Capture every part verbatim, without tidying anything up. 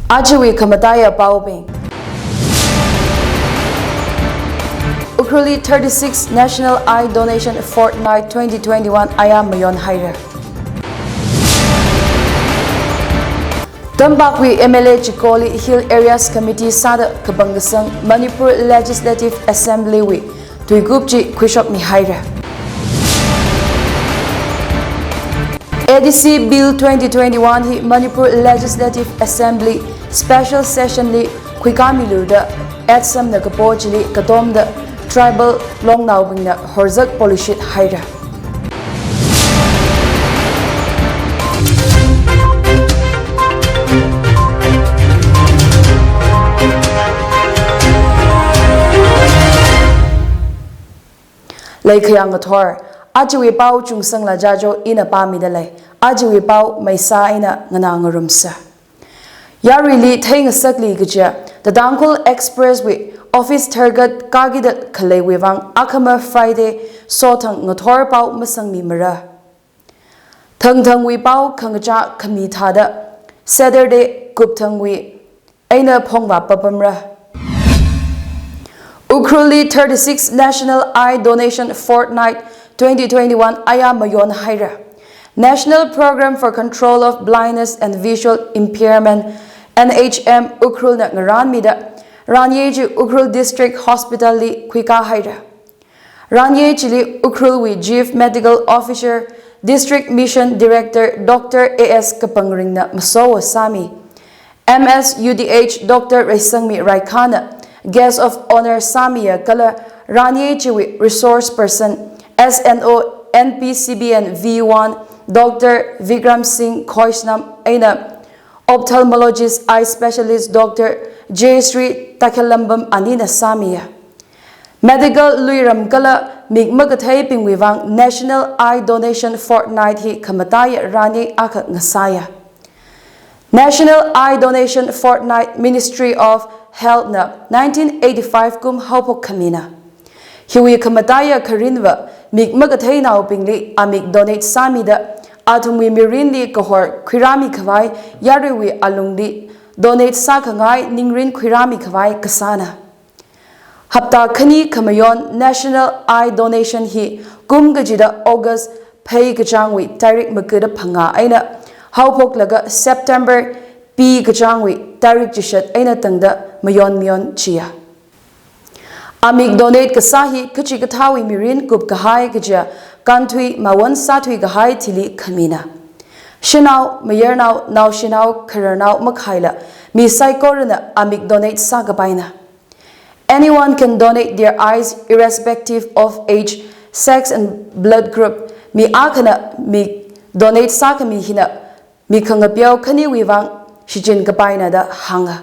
Ajawui khamataiya paobing. Ukhrulli thirty-six National Eye Donation Fortnight twenty twenty-one aya mayon haira. Tampakwui M L A chikoli Hill Areas Committee sāda kapangkasang Manipur Legislative Assembly wui tuikup chi khuishokmi haira. A D C Bill twenty twenty-one hi Manipur Legislative Assembly Special Session li khuikāmilu da athumna kapo chili katomda tribal longnaobingna horzak polishit haira. Leikhayang ngathor, ajawui pao Chungsangla Jajo ina pāmida lei, ajawui pao maisa eina nganā ngarumsa. Yaruili theingasakli kaja, The Tangkhul Express wui office tharkat kākida khaleiwui vang akhama Friday sothang ngathor pao masangmimara. Thangthangwui pao khangachā khami thāda Saturday kupthangwui eina phongvā papamra. Ukhrulli thirty-six National Eye Donation Fortnight twenty twenty-one aya mayon haira. National Program for Control of Blindness and Visual Impairment, N H M Ukhrulna ngaranmida, ranye chi Ukhrul District Hospital li khuikā haira. Ranye chili Ukhrulwui Chief Medical Officer, District Mission Director Doctor A S Kapangringna masowa sāmi. M S U D H Doctor Reisangmi Raikhana Guest of Honour sāmiya kala ranye chiwui Resource Person, S N O, N P C B N V one, Doctor Vikram Singh Khoisnam eina Ophthalmologist Eye Specialist Doctor Jayashree Takhelambam anina sāmiya. Medical luiram kala mik makatheibingwui vang National Eye Donation Fortnight hi khamataiya ranye akha ngasāya. National Eye Donation Fortnight Ministry of Health na nineteen eighty-five kum haophok khamina. Hiwui khamataiya kharinva mik makatheinaobingli amik donate sāmida, athumwui mirinli kahor khuirāmi khavai yaruiwui alungli donate sākhangai ningrin khuirāmi khavai kasāna. Hapta khani khamayon National Eye Donation hi kum kachida August phei kachāngwui tarik makuda phangā eina haophoklaga September pi kachāngwui tarik chishat eina tangda mayon mayon chiya. Amik donate kasā hi kachikathāwui mirin kupkahai kaja, kānthui mawon sāthui kahai thili khamina. Shanao, mayarnao, naoshinao, khararnao makhaila mi saikorana amik donate sākapaina. Anyone can donate their eyes irrespective of age, sex and blood group. Mi akhana mik donate sākhami hina mik khangapeo khaniwui vang shichin kapaina da hānga.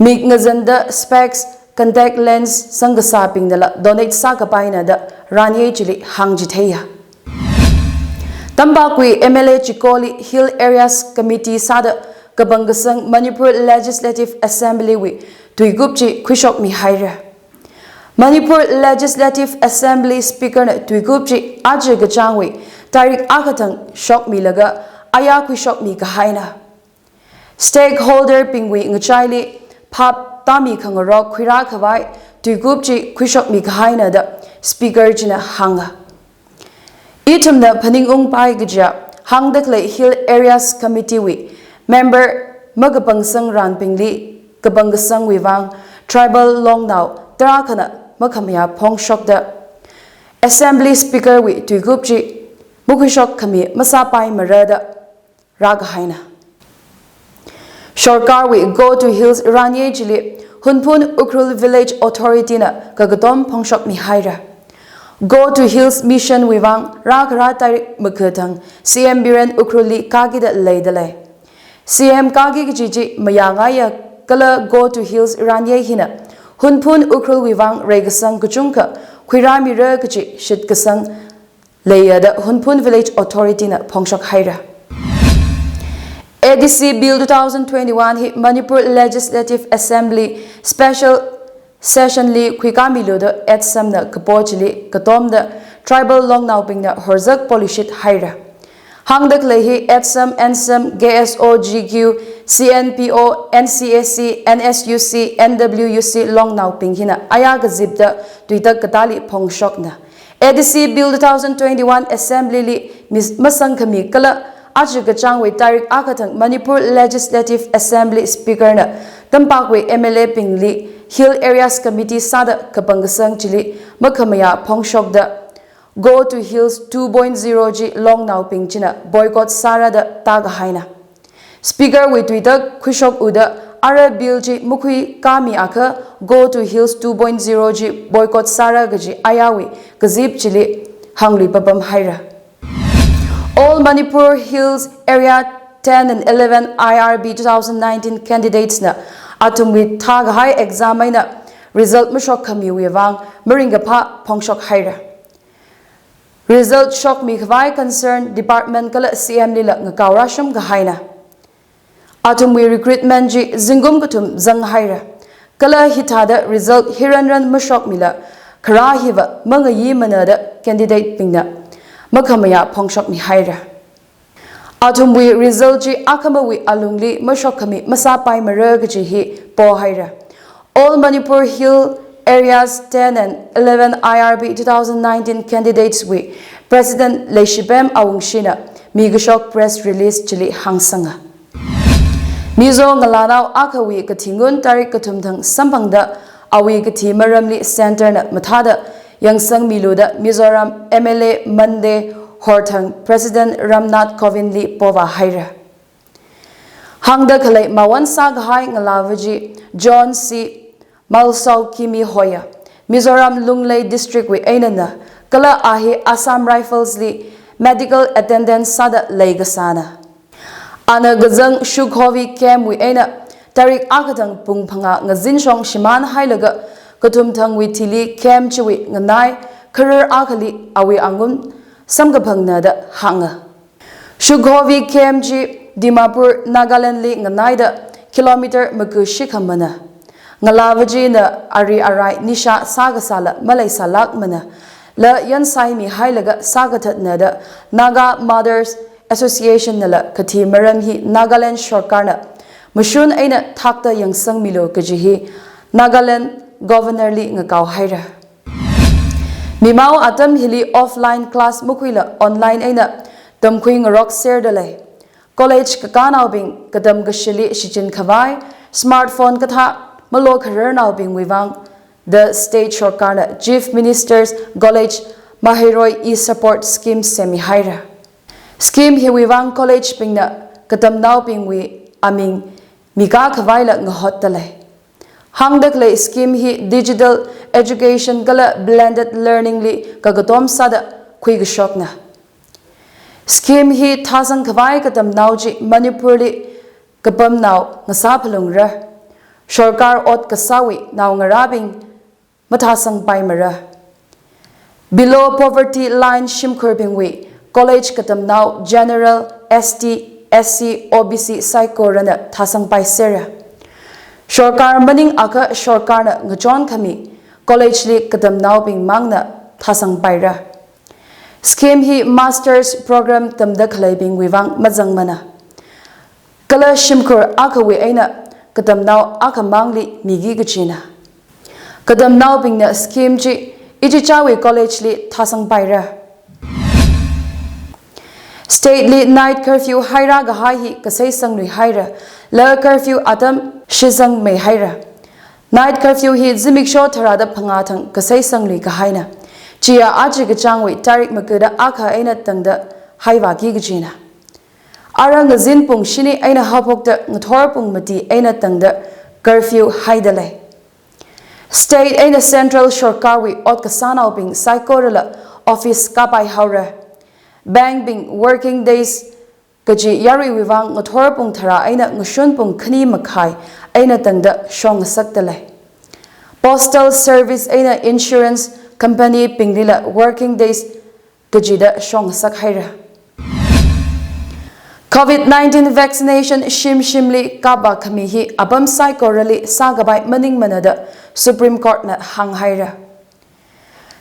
Mik ngazanda specs, contact lens sangkasābingnala donate sākapaina da ranye chili hāngchitheiya. Tampakwui M L A chikoli Hill Areas Committee sāda kapangkasang Manipur Legislative Assembly wui tuikup chi khuishokmi haira. Manipur Legislative Assembly Speaker na tuikup chi aja kachāngwui tarik akhathang shokmilaga aya khuishokmi kahaina. Stakeholder bingwui ngachaili phap tāmi khangarok khuirā khavai tuikup chi khuishokmi kahaina da Speaker china hānga. Ithumna phaningungpai kaja, hāngda khalei Hill Areas Committee wui member makapangsang ranbingli kapangkasangwui vang tribal longnao tarākhana makhamayā phongshokda Assembly Speaker wui tuikup chi makhuishok khami masāpaimara da rākahaina. Sorkarwui Go to Hills ranye chili Hunphun Ukhrul Village Authority na kakatom phongshokmi haira. Go to Hills Mission wui vang rākharā tarik makuthang C M Biren Ukhrulli kākida leida lei. C M kāki kaji chi mayāngaiya kala Go to Hills ranye hina Hunphun Ukhrulwui vang reikasang kachungkha khuirāmira kaji shitkasang leiya da Hunphun Village Authority na phongshok haira. A D C Bill two thousand twenty-one hi Manipur Legislative Assembly Special Session li khuikāmilu da athumna kapo chili katomda tribal longnaobingna horzak polishit haira. Hāngda khalei hi ATSUM, ANSUM, KSO, GQ, CNPO, NCAC, NSUC, NWUC longnaobing hina aya kazipda tuitak katāli phongshokna. ADC Bill two thousand twenty-one Assembly li mis-, masangkhami kala aja kachāngwui tarik akha thang Manipur Legislative Assembly Speaker na tampākwui MLA bingli Hill Areas Committee sāda kapangkasang chili makhamayā phongshokda Go to Hills two point zero chi longnaobing china boycott sāra da tākahaina. Speaker wui tuitak khuishok uda ara bill chi makhuikāmi akha Go to Hills two point zero chi boycott sāra kaji ayāwui kazip chili hānglui papam haira. All Manipur Hills Area ten and eleven IRB two thousand nineteen candidates na athumwui thākahai exam eina result mashokkhamiwui vang maringkaphā phongshok haira. Result shokmi khavai concern department kala CM lila ngakao rāshum kahaina. Athumwui recruitment chi zingkum kathum zang haira. Kala hithāda result hiranran mashokmila kharā hiva mangayi mana da candidate bingna makhamayā phongshokmi haira. Athumwui result chi akhamawui alungli mashokkhami masāpaimara kaji hi pohaira. All Manipur Hill Areas ten and eleven IRB two thousand nineteen candidates wui President Leishipem Awungshina mikashok press release chili hāngsanga. Mizo ngalānao akhawui kathi ngun tarik kathum thang samphangda awui kathi maramli center na mathāda yangsangmilu da Mizoram MLA Monday horthang President Ramnath Kovind li povā haira. Hāngda khalei mawon sākahai ngalāva chi John C Malsawkimi hoya, Mizoram Lunglei District wui einana, kala a hi Assam Rifles li medical attendant sāda leikasāna. Ana kazang Shukhovi camp wui eina tarik akha thang pung phangā ngazinshong shimān hailaga kathum thangwui thili camp chiwui nganai kharar akhali awui angun samkaphangna da hānga. Shukhovi camp chi Dimapur, Nagaland li nganaida kilometer maku shikhamana. Ngalāva china ari arai nisha sākasāla maleisālākmana. La yansai mihailaga sākathatna da Naga Mothers Association nala kathi maram hi Nagaland sorkarna mashun eina thakta yangsangmilu kaji hi Nagaland Governor li ngakao haira. Mimao atam hili offline class makhuila online eina tamkhui ngarok serda lei. College kakānaobing katam kashili shichin khavai smartphone kathā malo khararnaobingwui vang the state sorkarna Chief Minister's College Maheiroi e-support scheme semmi haira. Scheme hiwui vang college bingna katamnaobingwui aming mikā khavaila ngahotta lei. Hāngda khalei scheme hi digital education kala blended learning li kakatom sāda khuikashokna. Scheme hi thāsang khavai katamnao chi Manipur li kapamnao ngasā phalungra. Sorkar ot kasāwui naongarābing mathāsangpaimara. Below poverty line shimkhurbingwui college katamnao general, ST, SC, OBC saikorana thāsangpai sera. Sorkar maning akha sorkarna ngachon khami college li katamnaobing mangna thāsangpaira. Scheme hi masters program tamda khaleibingwui vang mazangmana. Kala shimkhur akhawui eina katamnao akhamangli miki kachina. Katamnaobingna scheme chi ichichāwui college li thāsangpaira. State li night curfew haira kahai hi kasei sanglui haira, la curfew atam shizang mei haira. Night curfew hi zimiksho tharāda phangā thang kasei sanglui kahaina. Chiya aja kachāngwui tarik makuda akha eina tangda haivāki kachina. Arang ngazin pung shini eina haophokta ngathor pung mati eina tangda curfew haida lei. State eina central sorkarwui ot kasānaobing saikorala office kāpai haora. Bank bing working days kaji yaruiwui vang ngathor pung tharā eina ngashun pung khani makhai eina tangda shong ngasakta lei. Postal service eina insurance company binglila working days kachida shong ngasak haira. Covid nineteen vaccination shim shimli kapvā khami hi apam saikorali sākapai maningmana da Supreme Court na hāng haira.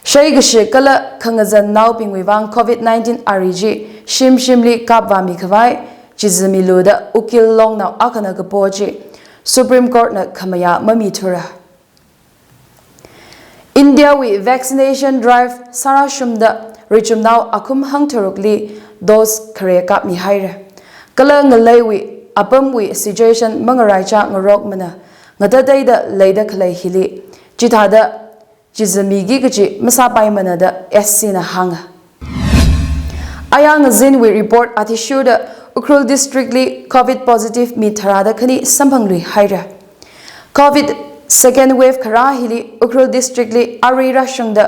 Shaikashi kala khangazannaobingwui vang Covid nineteen ari chi shim shimli kapvāmi khavai chizamilu da ukil longnao akhana kapo chi Supreme Court na khamayā mamithura. India wui vaccination drive sārāshungda richumnao akhum hangtharukli dose khare kapmihaira. Kala ngaleiwui apamwui situation mangaraicha ngarokmana ngatateida leida khalei hili chithāda chizamiki kachi masāpaimana da S C na hānga. Aya ngazinwui report athishurda Ukhrul district li covid positive mi tharāda khani samphangluihaira. Covid second wave kharā hili Ukhrul district li ari rāshungda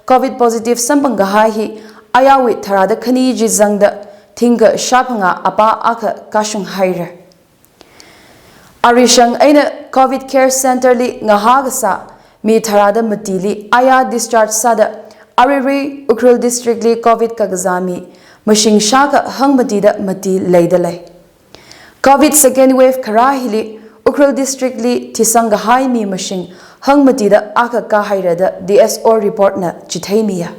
covid positive samphang kahai hi ayawui tharāda khani chi zangda thingkha shāphangā apā akha kashunghaira. Arishang eina covid care center li ngahā kasā mi tharāda matili aya discharge sāda arirui Ukhrul district li covid kakazā mi mashing shākha hangmatida mati leida lei. Covid second wave kharā hili Ukhrul district li thisang kahai mi mashing hangmatida akha kāhaira da D S O report na chitheimiya.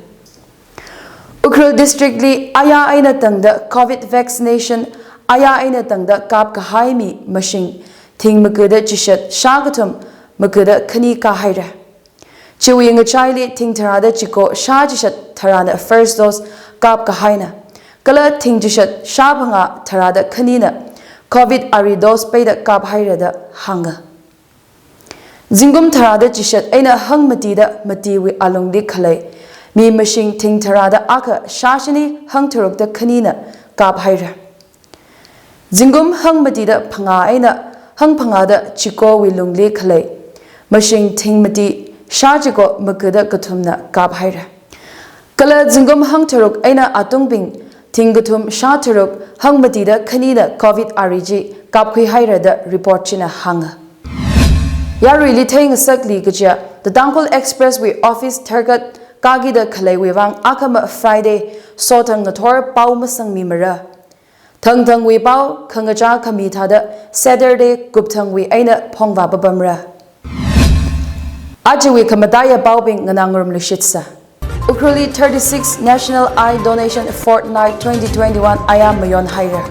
Ukhrul district li aya eina tangda covid vaccination aya eina tangda kap kahai mi mashing thing makuda chishat shākathum makuda khani kāhaira. Chiwui ngachaili thing tharāda chiko shāchishat tharāna first dose kap kahaina. Kala thing chishat shāphangā tharāda khanina covid ari dose peida kaphaira da hānga. Zingkum tharāda chishat eina hangmatida matiwui alungli khalei mi mashing thing tharāda akha shāshini hangtharukda khanina kaphaira. Zingkum hangmatida phangā eina hangphangāda chikowui lungli khalei mashing thing mati shāchiko makuda kathumna kaphaira. Kala zingkum hangtharuk eina atungbing thing kathum shātharuk hangmatida khanina covid ari chi kapkhuihaira da report china hānga. Yaruili theingasakli kaja, The Tangkhul Express wui office tharkat kākida khaleiwui vang akhama Friday sothang ngathor pao masangmimara. Thangthangwui pao khangachā khami thāda Saturday kupthangwui eina phongvā papamra. Ajawui khamataiya paobing nganā ngarumluishitsa. Ukhrulli thirty-six National Eye Donation Fortnight twenty twenty-one aya mayonhaira.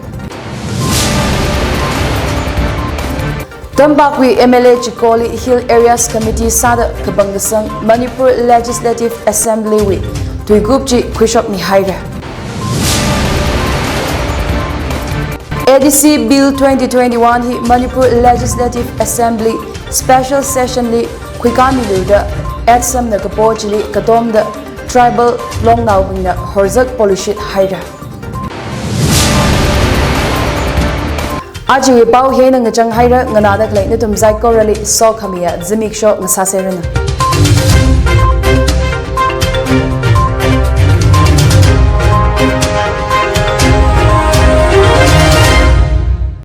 Tampakwui M L A chikoli Hill Areas Committee sāda kapangkasang Manipur Legislative Assembly wui tuikup chi khuishokmihaira. A D C Bill twenty twenty-one hi Manipur Legislative Assembly Special Session li khuikāmilu da Act samna kapo chili katomda tribal longnaobingna horzak poluishithaira. Ajawui pao hieina ngachanghaira, nganāda khalei nathum saikorali sokhamiya zimiksho ngasāseranu.